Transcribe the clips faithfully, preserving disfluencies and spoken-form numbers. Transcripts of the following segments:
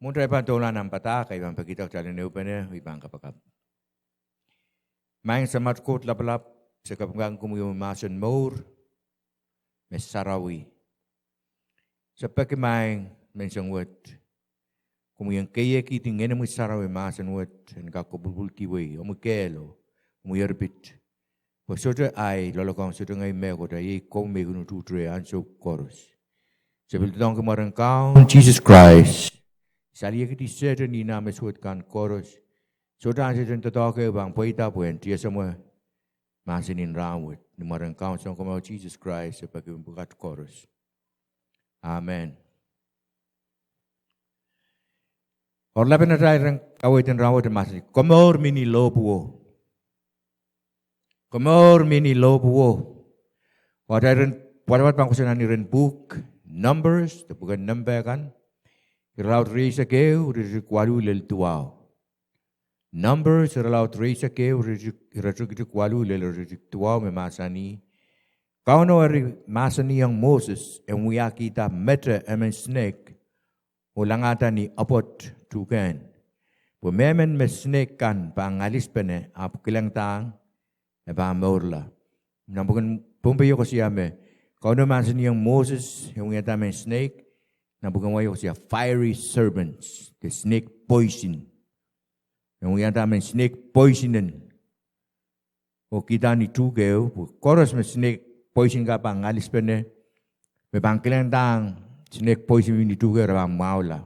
Mwohn atail pahn doula nan padahk, I pahn pekihda kitail en ehupene, I pahn kapakap. Maing Samat Koht Lapalap, se kapingkihong komwi omwi mahsen mour me sarawi. Se peki Maing menseng wet, komwi en keiekihdi Ngenomwi Sarawi mahsen wet en kak kopwulpwulkihwei omwi kehl oh omwi erpit. Pwe sohte ahi loalokong, sohte ngehi mehkot, a iei komwi me I kin utuhte ansou koaros. Se pil doadoahngki mwaren Kaun Sises Krais, saliekidi Sehdan oh nah me suwed kan koaros. Sohte ahn Sehdan doadoahk ehu pahn pweida pwehn tiesemwe mahsen en rahnwet. Ni mwaren Kaun Sounkomour Sises Krais se peki mepwukat koaros. Amen. Oaralapen atail rehn kaweid en rahnwet mahsanih, Komour mihmi lohpwuo. Komour mihmi lohpwuo. Oh atail rehn pwatapwat pahn koasoanehdi rehn pwuhk Numbers, de pwuken Nempe kan, irelaud rieisek ehu, iretikitik waluh lel duwau. Numbers, irelaud rieisek ehu, iretikitik waluh lel iretikitik duwau me mahsanih, Kauno eri mahsanihong Moses en wiahkihda mete emen sinek oh langahda ni apwoat tuhkehn. Pwe mehmen me sinek kan pahn ngalispene ahpw kilengdahng, e pahn mourla. Nan pwuken Pohnpei e koasoia me Kauno mahsanihong Moses en wiahda mehn sinek, nan pwuken wai e koasoia fiery serpents, de sinek poisin. En wiahda mehn sinek poisin en oh kihda ni tuhkehu, pwe koaros me sinek poisin kan pahn ngalispene, me pahn kilengdahng sinek poisin ni tuhkehu, re pahn mwahula.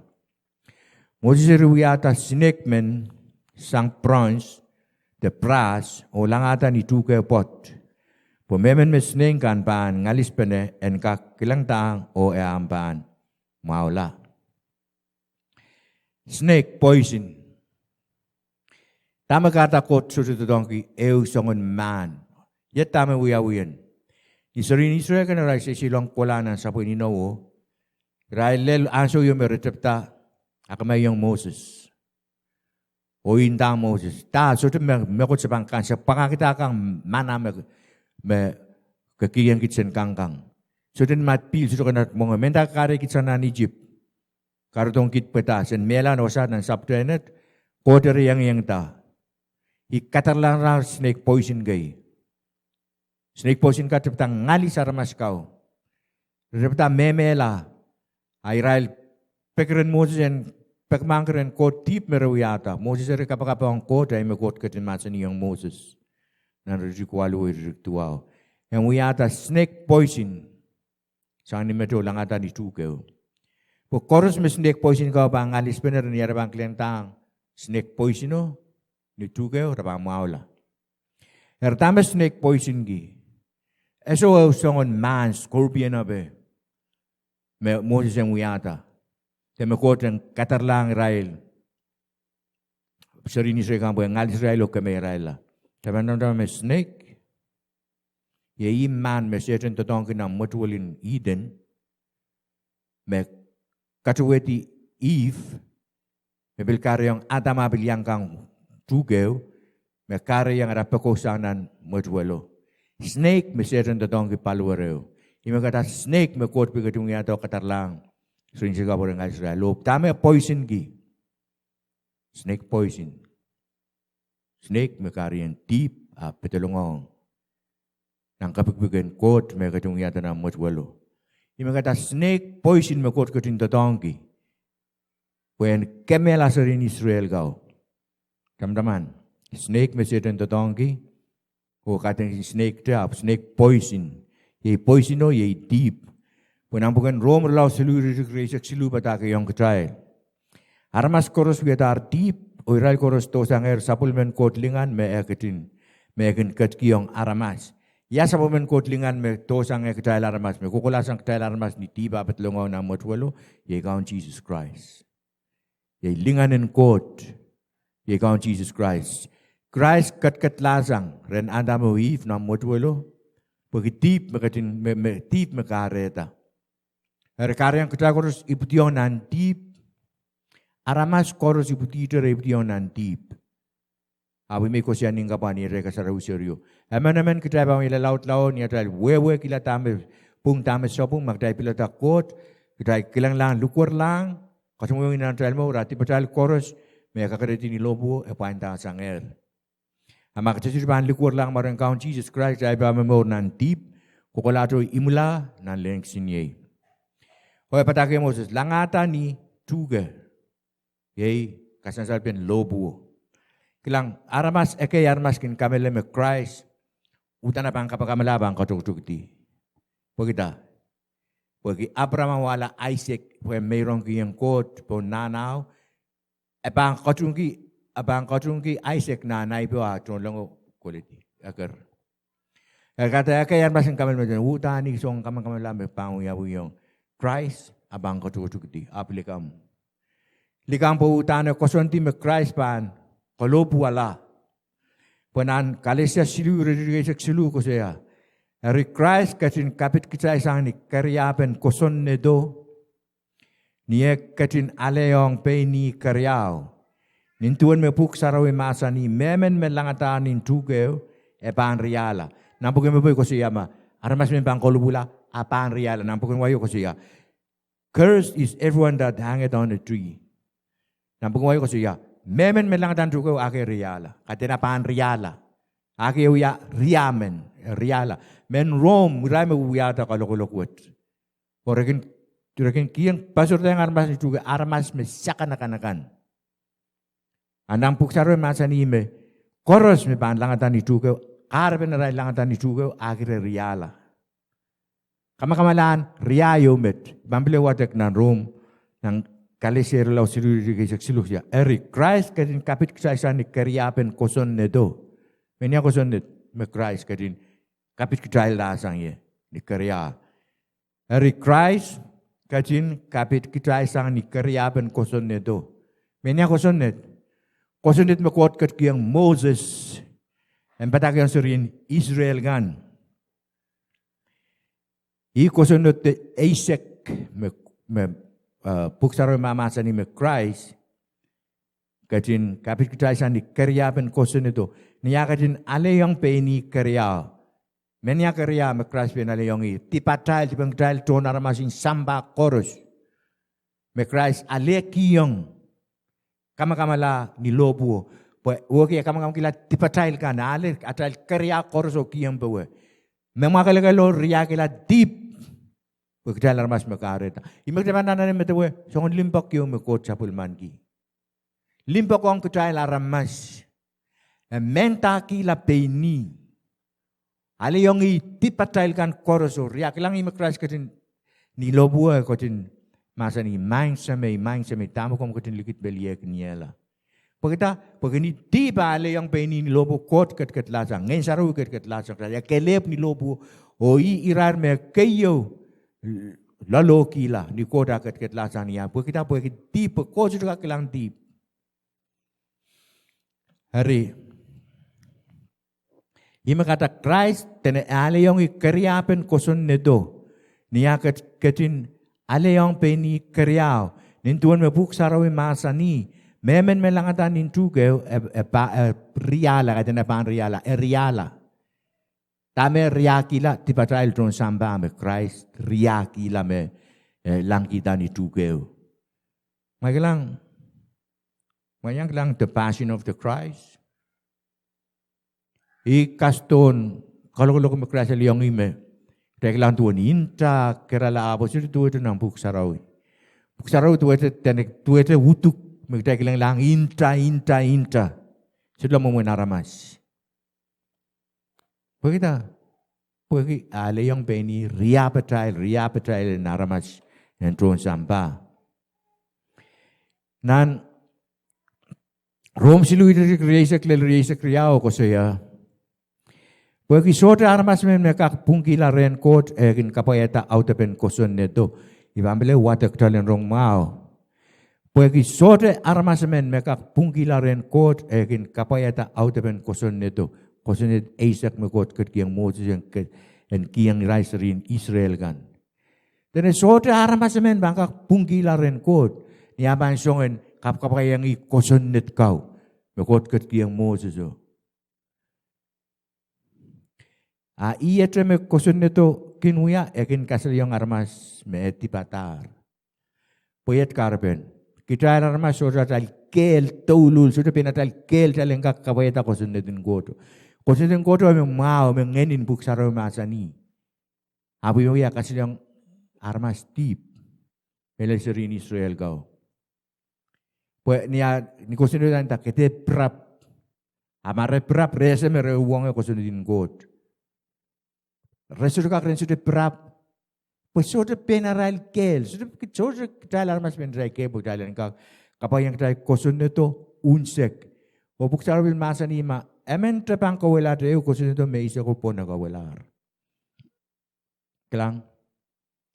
Moses eri wiahda sinek men sang prons, de prahs, oh langahda ni tuhkehu pwoat. Pwe mehmen me sinek kan pahn ngalispene en kak kilengdahng oh e ahpw pahn mwahula. Sinek poisin. Dahme kahrehda Koht sohte doadoahngki ehu soangen mahn? Iet dahme wiawi en. Ni serien Israel kan irail seiseilong kohla nan sapwen inowo, irail lel ansou ieu me re tepda akemeiong Moses oh ndahng Moses, dah, sohte me, mehkot se pahn kan, se pwangahkihda kan mana me, me ke kihong kitail en kangkang. Sohte ni ma pihl, sohte kanaht mwenge. Mehnda ke kahrehiong kitail sang nan Isip, kahrehdohng kitail pwehda, sen mehla nan wasa nan sapwtehnet, Koht eri iang iang da, I kadaralahng sinek poisin kei. Sinek poisin kan tepda ngalis aramas kau. Re tepda mehmehla. A irail peki rehn Moses en peki mahk rehn Koht dihp me re wiahda. Moses eri kapakap ong Koht, a ih me Koht ketin mahsanihong Moses nan iretikitik waluh oh iretikitik duwau, en wiahda sinek poisin sang ni mete oh langahda ni tuhkehu. Pwe koaros me sinek poisin kau pahn ngalispene, re ni ara pahn kilengdahng sinek poisino ni tuhkehu, re pahn mwahula. Eri dahme sinek poisinki? E soh ehu soangen mahn, scorpion ape, me Moses en wiahda, de me Koht en kadaralahng irail, serien Israel kan pwe ngalis irail oh kemehirailla. Tamataman, me sinek, iei ih mahn me Sehdan doadoahngki nan mwetuwel en Ihden, me katuwehdi Ihp, me pil kahrehiong Adam ah pil iang kang tuhkehu, me kahrehiong ara pekosang nan mwetuwelo. Sinek me Sehdan doadoahngki paliwar ehu. Ih me kahrehda sinek me Koht pil ketin wiahda oh kadaralahng serien Israel kan pwe re ngalis irail. Oh dahme poisinki? Sinek poisin. Sinek me kahrehda dihp ah pedolongohng nan kepikipik en Koht me ketin wiahda nan mwetuwelo. Ih me kahrehda sinek poisin me Koht ketin doadoahngki pwehn kemehla serien Israel kau. Tamataman, sinek me Sehdan doadoahngki, oh kahrehda sinek te, ahpw sinek poisin. Iei poisino, iei dihp. Pwe nan pwuken Rom irelaud siluh, iretikitik rieisek siluh padahkihong kitail, aramas koaros wiadahr dihp, oh irail koaros dohsangehr sapwellimen Koht lingan me e ketin, me e kin ketikihong aramas. Ia sapwellimen Koht lingan me dohsangehr kitail aramas, me kohkohla sang kitail aramas ni dihp ah pedolongohng nan mwetuwelo? Iei Kaun Sises Krais. Iei lingan en Koht. Iei Kaun Sises Krais. Krais ketiketla sang rehn Adam oh Ihp nan mwetuwelo pwehki dihp me ketin, me, me, dihp me kahrehda. Eri kahrehiong kitail koaros ipwidiong nan dihp. Aramas koaros ipwidihte, re ipwidiong nan dihp. Ahpw ih me I koasoia ni kapwa ni rehn kasarawi serio, emenemen kitail pahn wia lalaudlao ni atail wehwehkihla dahme pwung, dahme sapwung. Ma kitail pilada Koht, kitail kilangalahng likwerlahng Kasamwohng ih nan atail mour, a dipatail koaros me e kakerehdi ni lohpwuo e pwainda sangehr. A ma kitail sohte pahn likwerlahng mwaren Kaun Sises Krais, kitail pahn momour nan dihp, kohkohlahte imwila nan lehn kisiniei. Oh e padahkiong Moses, langada ni tuhke. Iei kasansalpen lohpwuo. Kilang, aramas, ekei aramas kin kamehlele me Krais uhdahn e pahn kamakamala, pahn katoktokdi. Pwekida? Pwehki Apraam wahla Aisek pwe meirongkihong Koht pohn nahnao. E pahn kotungki, e pahn kotungki Aisek nan ahi poh, a tohnlengo koledi, eker. E kahrehda ekei aramas kin kamehlele me dene uhdahn I song kamakamala me pahn wiawihong Krais, a pahn katoktokdi, ahpw likamw. Likamw pwe uhdahn e koasoandi me Krais pahn kalohpwuala. Pwe nan Kalesia siluh, iretikitik eisek siluh koasoia, eri Krais ketin kapitkitailsang ni keriahpen kosonnedo, ni eh ketin alehiong pein ih keriau. Nin duwen me Pwuhk Sarawi mahsanih, mehmen me langadahr nin tuhkeo, e pahn riahla. Nan pwuken Pohnpei koasoia me aramas men pahn kalohpwuala, a pahn riahla. Nan pwuken wai o koasoia, cursed is everyone that hangeth on a tree. Nan pwuken wai o koasoia, mehmen me langadahr nin tuhkeo, a ke riahla. Kaidehn a pahn riahla. A ke wia riahmen, riahla. Mehn Rom irail me wiahda kalokolok wet. Oh re kin, re kin kihong poasoarehda aramas ni tuhke, aramas me sakanakan akan. A nan Pwuhk Sarawi mahsanih me koaros me pahn langada ni tuhkeo, kahrepen arail langada ni tuhkeo, a ke riahla. Kamakamalahn riau met, I pahn pil wadek nan Rom, nan Kalesia irelaud siluh, iretikitik eisek siluh koasoia, eri Krais ketin kapitkitailsang ni keriahpen kosonnedo. Mehnia kosonned me Krais ketin kapitkitailsang ie ni keriau? Eri Krais ketin kapitkitailsang ni keriahpen kosonnedo. Mehnia kosonned? Kosonned me Koht ketikihong Moses en padahkihong serien Israel kan. Ih kosonned eisek me, me, eh, Pwuhk Sarawi mahmahsanih me Krais ketin kapitkitailsang ni keriahpen kosonnedo, ni ah ketin alehiong pein ih keriau. Mehnia keriau me Krais pein alehiong ih? Dipatail, dipatail tohn aramas en sampah koaros me Krais alehkihong kamakamala ni lohpwuo, pwe wehwehki e kamakamkihla dipatail kan, ale atail keriau koaros oh kihong powe. Me mwakelekel oh riahkihla dihp pwe kitail aramas me kahrehda. Ih me kitail pahn anahne medewe soangen limpoak ieu me Koht sapwellimaniki. Limpoak ong kitail aramas. E mehndahkihla pein ih, alehiong ih dipatail kan koaros oh riahkihla. Ih me Krais ketin, ni lohpwuo e ketin mahsanih, Maing Semei, Maing Semei, dahme komw ketin likidmeliehkiniehla? Pwekida? Pwehki ni dihp a alehiong pein ih ni lohpwuo, Koht ketiketlahsang, Ngehn Sarawi ketiketlahsang, e kelehpw ni lohpwuo, oh ih irair me keieu loalohkihla ni Koht ah ketiketlahsang ni ah. Pwekida? Pwehki dihp, pwe Koht sohte kak kilang dihp. Eri, ih me kahrehda Krais dene e alehiong ih keriahpen kosonnedo, ni ah ket-, ketin alehiong pein ih keriau. Nin duwen me Pwuhk Sarawi mahsanih, mehmen me langada nin tuhkeo, e, e pa-, e riahla, kaidehn e pahn riahla, e riahla. Dahme riahkihla? Dipatail tohn sampah me Krais riahkihla me, eh, langkihda ni tuhkeo. Ma kilang, ma iang kilang The Passion of the Christ. Ih kasdohn kalokolok me Krais alehiong ih me kitail kilang duwen nta kerala, ahpw sohte duwehte nan Pwuhk Sarawi. Pwuhk Sarawi duwehte, dene duwehte uduk me kitail kilenglahng nta, nta, nta. Sohte mwomwen aramas. Pwekida? Pwehki e alehiong pein ih riapatail, riapatail en aramas en tohn sampah. Nan Rom siluh, iretikitik rieisek lel rieisek riau koasoia, pwehki sohte aramas emen me kak pwungkihla rehn Koht e kin kapwaiada audepen kosonnedo. I pahn pil wadek kitail en rong mwahu. Pwehki sohte aramas emen me kak pwungkihla rehn Koht e kin kapwaiada audepen kosonnedo. Kosonned eisek me Koht ketikihong Moses en ke-, en kihong irail serien Israel kan. Dene sohte aramas emen pahn kak pwungkihla rehn Koht ni ah pahn song en kapkapwaiahngih kosonned kau me Koht ketikihong Moseso. A ihte me kosonnedo kin wia, e kin kasalehiong aramas me e dipadahr. Pwe iet kahrepen. Kitail aramas sohte atail kehl douluhl, sohte pein atail kehl kitail en kak kapwaiada kosonned en Koht. Kosonned en Koht me mwahu, me ngehn, pwuhk sarawi mahsanih. Ahpw ih me wia kasalehiong aramas dihp, mehlel serien Israel ko. Pwe ni, ni kosonnedo nda ke dehr pirap. A ma re pirap, re ese me re uhwong kosonned en Koht. Re sohte kak, re sohte pirap. Pwe sohte pein arail kehl, sohte, sohte kitail aramas pein atail kehl pwe kitail en kak kapwaiada kitail kosonnedo unsek. Oh pwuhk sarawi pil mahsanih ma emen te pahn kauwehlahte ehu, kosonnedo me eisek oh pwon e kauwehlahr. Kilang,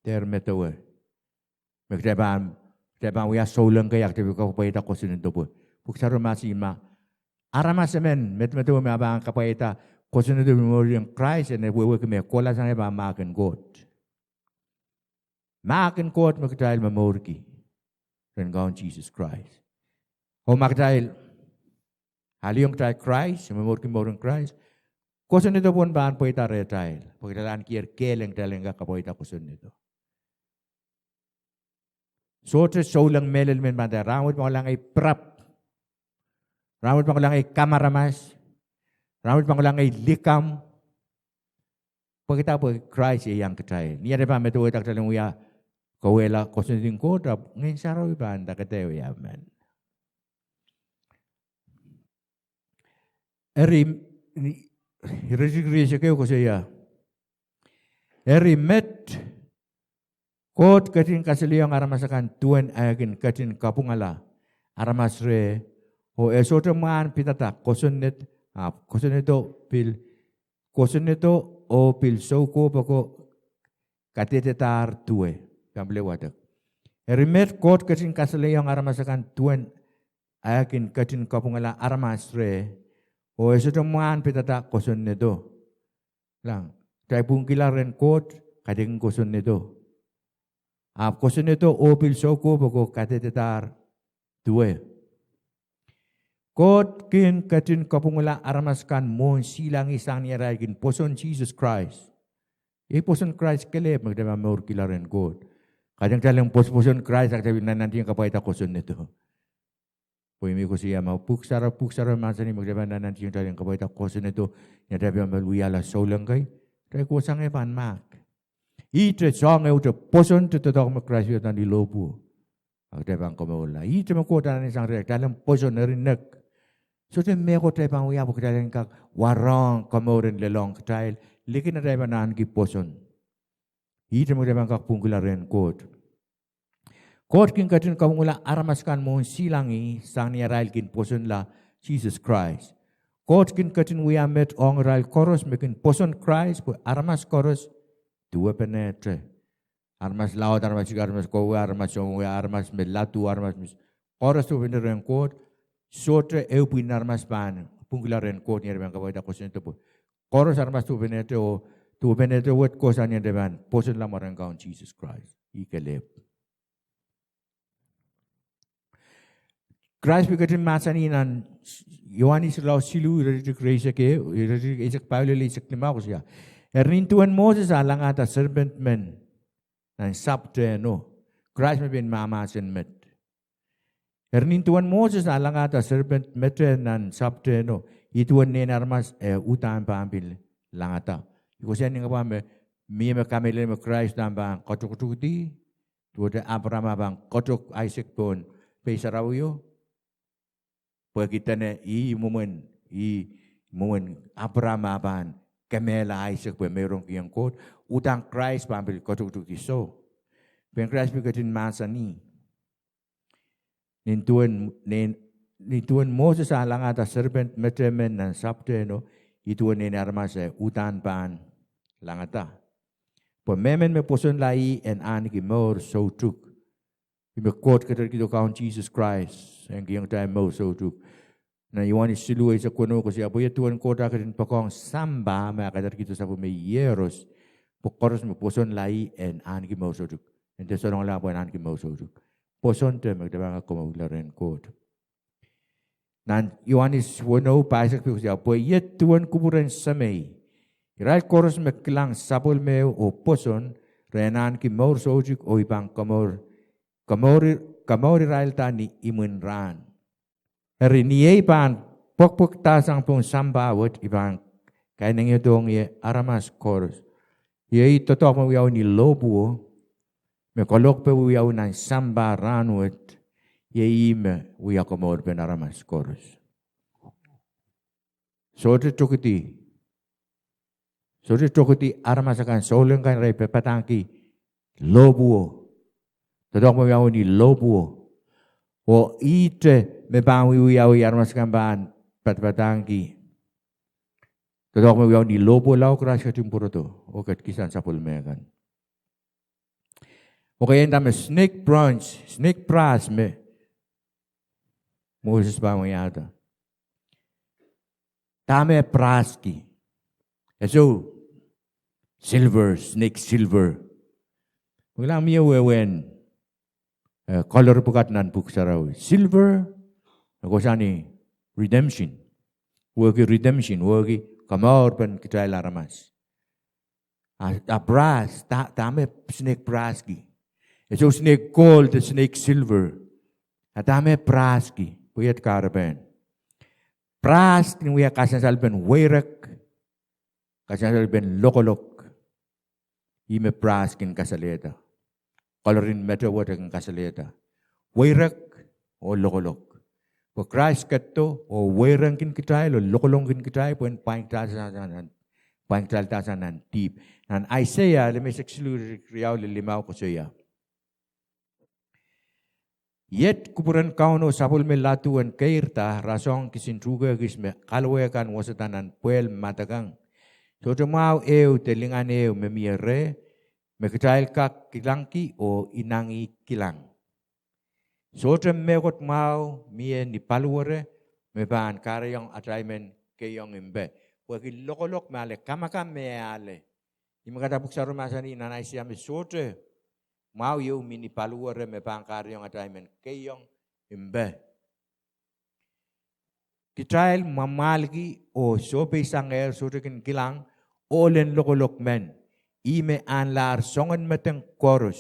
dehr medewe me kitail pahn, kitail pahn wia souleng kei a kitail pahn kapwaiada kosonnedo pwe pwuhk sarawi mahsanih ma aramas emen medemedewe me e pahn kapwaiada kosonnedo ni mour en Krais, e wehwehki me kohla sang e pahn mahk en Koht. Mahk en Koht me kitail momourki rehn Kaun Sises Krais. Oh ma kitail alehiong kitail Krais, momourki mour en Krais, kosonnedo pwon pahn pweida rehtail pwe kitail ahnikier kehl en kitail en kak kapwaiada kosonnedo. Sohte souleng mehlel men pahn nda, rahnwet pahn kohla ngehi pirap, rahnwet pahn kohla ngehi kam aramas, rahnwet pahn kohla ngehi likamw. Pwehki dah? Pwe Krais ieiang kitail. Ni atail pahn medewehda kitail en wia kauwehla kosonned en Koht, ahpw Ngehn Sarawi pahn nda ke dehr wia men. Eri, iretikitik rieisek ehu koasoia, eri met Koht ketin kasalehiong aramas akan duwen eh kin ketin kapwungala aramas reh, oh e sohte mwahn pidada kosonned, ahpw kosonnedo pil, kosonnedo oh pil soukohp oko kadehdedahr duwe. Pahn pil wadek. Eri met Koht ketin kasalehiong aramas akan duwen eh kin ketin kapwungala aramas reh, oh e sohte mwahn pidada kosonnedo. Kilang, kitail pwungkihla rehn Koht, kaidehkin kosonnedo. Ahpw kosonnedo oh pil soukohp oko kadehdedahr duwe. Koht kin ketin kapwungala aramas akan mwohn silangih sang ni arail kin pwoson Sises Krais. Iei pwoson Krais kelehpw me kitail pahn mourkihla rehn Koht. Kaidehn kitail en pwos-, pwoson Krais a kitail pil nannantiong kapwaiada kosonnedo. Pwe ih me koasoia ma pwuhk sarawi, pwuhk sarawi mahsanih me kitail pahn nannantiong kitail en kapwaiada kosonnedo, ni atail pahn wiahla souleng kei, kitail kohsang e pahn mahk. Ihte soahng ehute pwoson te doadoahk me Krais wiahda ni lohpwuo. A kitail pahn komourla. Ihte me Koht anahne sang rehtail, kitail en pwoson, eri nek. Sohte mehkot kitail pahn wia pwe kitail en kak warohng komour en lelohng kitail, likin atail pahn ahneki pwoson. Ihte me kitail pahn kak pwungkihla rehn Koht. Koht kin ketin kapwungala aramas akan mwohn silangih sang ni arail kin pwosonla Sises Krais. Koht kin ketin wia met ong irail koaros me kin pwoson Krais pwe aramas koaros duwepenehte. Aramas laud, aramas sik, aramas kohwei, aramas soumwahu, aramas me ladu, aramas me, koaros duwepenehte rehn Koht. Sohte ehu pwihn aramas pahn pwungkihla rehn Koht ni atail pahn kapwaiada kosonnedo pwe koaros aramas duwepenehte oh duwepenehte wet kohsang ni atail pahn pwosonla mwaren Kaun Sises Krais. Ih kelehpw. Krais pil ketin mahsanih nan Ioanes irelaud siluh, iretikitik rieisek, iretikitik eisek pahieu lel eisek limau koasoia, eri nin duwen Moses a langahda serpent men nan sapwtehno, Krais me pein mahmahsen met. Eri nin duwen Moses a langahda serpent mete nan sapwtehno, ih duwen Nein Aramas e uhdahn pahn pil langada. I koasoia ni kapwa me, mie me kamehlele me Krais uhdahn pahn katokatukdi, duwehte Apraam a pahn katok Aisek pohn pei sarawio. Pwehki dene ih mwomwen, ih mwomwen Apraam a pahn kemehla Aisek pwe meirongkihong Koht, uhdahn Krais pahn pil katokatukdi soh. Pein Krais pil ketin mahsanih, nin duwen, nin, nin duwen Moses a langahda serpent mete men nan sapwtehno, ih duwen Nein Aramas e uhdahn pahn langada. Pwe mehmen me pwosonla ih en ahneki mour soutuk. Ih me Koht kederkihdo Kaun Sises Krais en kihong kitail mour soutuk. Nan Ioanes siluh eisek weneu koasoia, pwe iet duwen Koht a ketin poakohng sampah me a kederkihdo sapwellime iehros, pwe koaros me pwosonla ih en ahneki mour soutuk. En dehr salongala pwe en ahneki mour soutuk. Pwoson te me kitail pahn kak komourla rehn Koht. Nan Ioanes weneu pahisek pil koasoia, pwe iet duwen kupwuren Semei, irail koaros me kilang sapwellimeo oh pwoson, re en ahneki mour soutuk oh I pahn komour komour, komour irailda ni imwin rahn. Eri ni ei pahn pwekpwekdahsang pohn sampah wet, I pahn kainengiadohng ie aramas koaros. Iei doadoahk me wiawi ni lohpwuo, me koalohkpe wiawi nan sampah rahnwet, iei ih me wia komourpen aramas koaros. Sohte tokedi, sohte tokedi aramas akan, souleng kan, irail padpadahngki lohpwuo. Doadoahk me wiawi ni lohpwuo. Oh ihte me pahn wiewiawi aramas akan pahn padpadahngki doadoahk me wiawi ni lohpwuo lao Krais ketin pwurodo oh ketikihsang sapwellime kan. Okay, e nda me snake bronze, snake brass me Moses pahn wiahda. Dahme brass ki? E soh silver, snake silver. Pwe kilang mie wehwehn, eh, kolor pwukat nan Pwuhk Sarawi. Silver, e kohsang ni redemption. Wehwehki redemption, wehwehki komourpen kitail aramas. A, a brass, da, dahme snake brass ki? E soh snake gold, snake silver. A dahme brass ki? Pwe iet kahrepen. Brass kin wia kasansalpen weirek, kasansalpen lokolok. Ih me brass kin kasalehda. Kolorin metewo kin kasalehda weirek oh lokolok. Pwe Krais ketido oh weirengkin kitail oh lokolongkin kitail pwehn pwain kitailda sang nan, pwain kitailda sang nan dihp. Nan Aiseia limeisek siluh, riau lel limau koasoia: Iet kupwuren Kauno sapwellime ladu en keirda rasehng kisin tuhke kis me kalowehkan wosada nan pwehl madakang. Sohte mwahu ehu de lingan ehu me mie reh, me kitail kak kilangki oh inangih kilang. Sohte mehkot mwahu mie ni paliwere me pahn kahrehiong atail men keiong mpe. Pwehki lokolok me ale, kamakam me ale. Ih me kahrehda Pwuhk Sarawi mahsanih nan Aiseia me sohte mwahu ehu mie ni paliwere me pahn kahrehiong atail men keiong mpe. Kitail mwamwahlki oh sohpeisang ehr sohte kin kilang ohlen lokolok men. Ih me ahnlahr soangen medek koaros.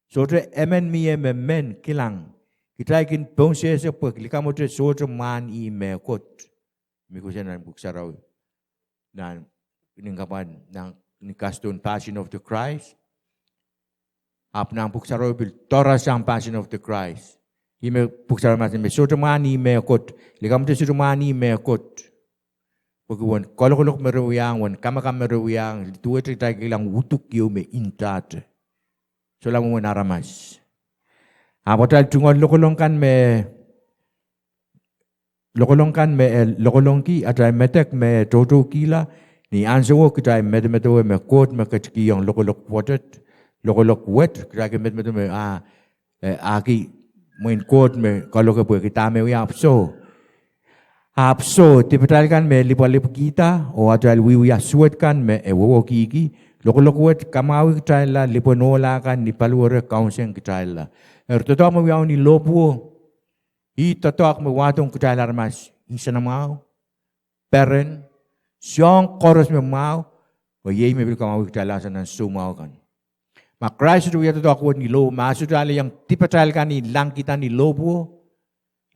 Sohte emen mie me men kilang. Kitail kin poun sehse pwe likamwete sohte mwahn ih mehkot. Me koasoia nan Pwuhk Sarawi, nan, nin kapwa, nan, ni kasdohn Passion of the Christ. Ahpw nan Pwuhk Sarawi pil doaroahsang Passion of the Christ. Ih me Pwuhk Sarawi mahsanih me sohte mwahn ih mehkot. Likamwete sohte mwahn ih mehkot. Pwehki uwen kalokolok me re wiahiong, uwen kamakam me re wiahiong, duwehte kitail kilang uduk ieu me ndahte. Solahr mwomwen aramas. Ahpw atail tungoal lokolong kan me, lokolong kan me, eh, lokolongki atail medek me toutoukihla, ni ansouo kitail medemedewe me Koht me ketikihong lokolok wet, lokolok wet, kitail kin medemedewe me, ah, eh, ahki mwein Koht me kaloke pwehki dahme wia, ahpw soh. Ahpw soh, dipatail kan me lipwalipwkihda, oh atail wiewia suwed kan me e wehwehkihki, lokolok wet kamwahwih kitailla, lipwen ohla kan ni paliwere kaunsehng kitailla. Eri doadoahk me wiawi ni lohpwuo, ih doadoahk me wahdohng kitail aramas, nsenamwahu, peren, soahng koaros me mwahu, oh iei me pil kamwahwih kitailla sang nan soumwahu kan. Ma Krais sohte wia doadoahk wet ni lohpwuo, ma e sohte alehiong dipatail kan ni langkihda ni lohpwuo,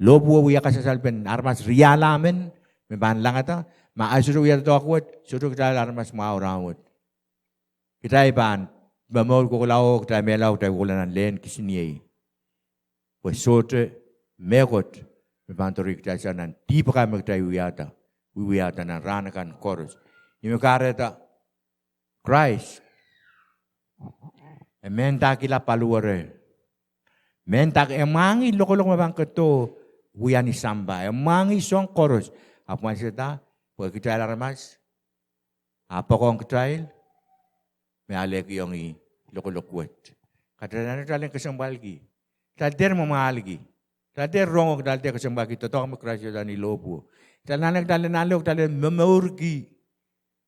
lohpwuo wia kasansalpen aramas riahla men me pahn langada, ma e sohte wia doadoahk wet, sohte kitail aramas mwahu rahnwet. Kitail pahn momour kohkohla oh kitail mehla oh kitail kohkohla nan lehn kisiniei. Pwe sohte mehkot me pahn doarehkitail sang nan dihp akan me kitail wiahda, wiwiahda nan rahn akan koaros. Ih me kahrehda Krais e mehndahkihla paliwere. Mehndahki, e mwahngih lokolok me pahn ketido wia ni sampah. E mwahngih soahng koaros. Ahpw mwahnsehda, pwe kitail aramas, ah poakohng kitail me alehkihong ih lokolok wet. Kitail anahne kitail en kesempwalki. Kitail dehr mwamwahlki. Kitail dehr rong oh kitail dehr kesempwalki doadoahk me Krais wiahda ni lohpwuo. Kitail anahne kitail en nanleng oh kitail en momourki.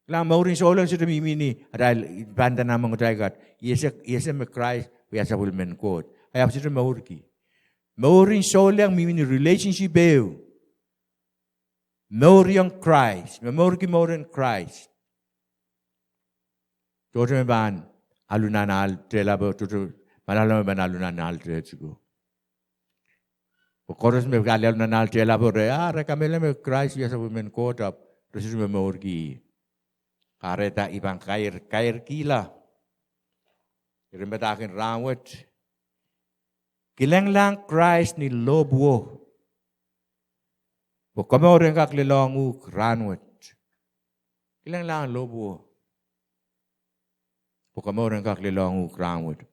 Kilang, mourin souleng sohte mihmi ni atail pahn nda nan mohngiongitail kat, I ese, I ese me Krais wia sapwellimen Koht. Ahi ahpw sohte mourki. Mourin souleng mihmi ni relationship ehu. Mouriong Krais, momourki mouren Krais. Sohte me pahn alu nan ahl tehlapo, sohte Malaulau me pahn alu nan ahl tehtiko. Pwe koaros me pahn alu nan ahl tehlapo re, ah, re kamehlele me Krais wia sapwellimen Koht ahpw re sohte momourki. Kahrehda I pahn kair, kairkihla. Eri me padahk en rahnwet, kilenglahng Krais ni lohpwuo. Pwe komour en kak lelohng uhk rahnwet. Kilenglahng lohpwuo. Pwe komour en kak lelohng uhk rahnwet.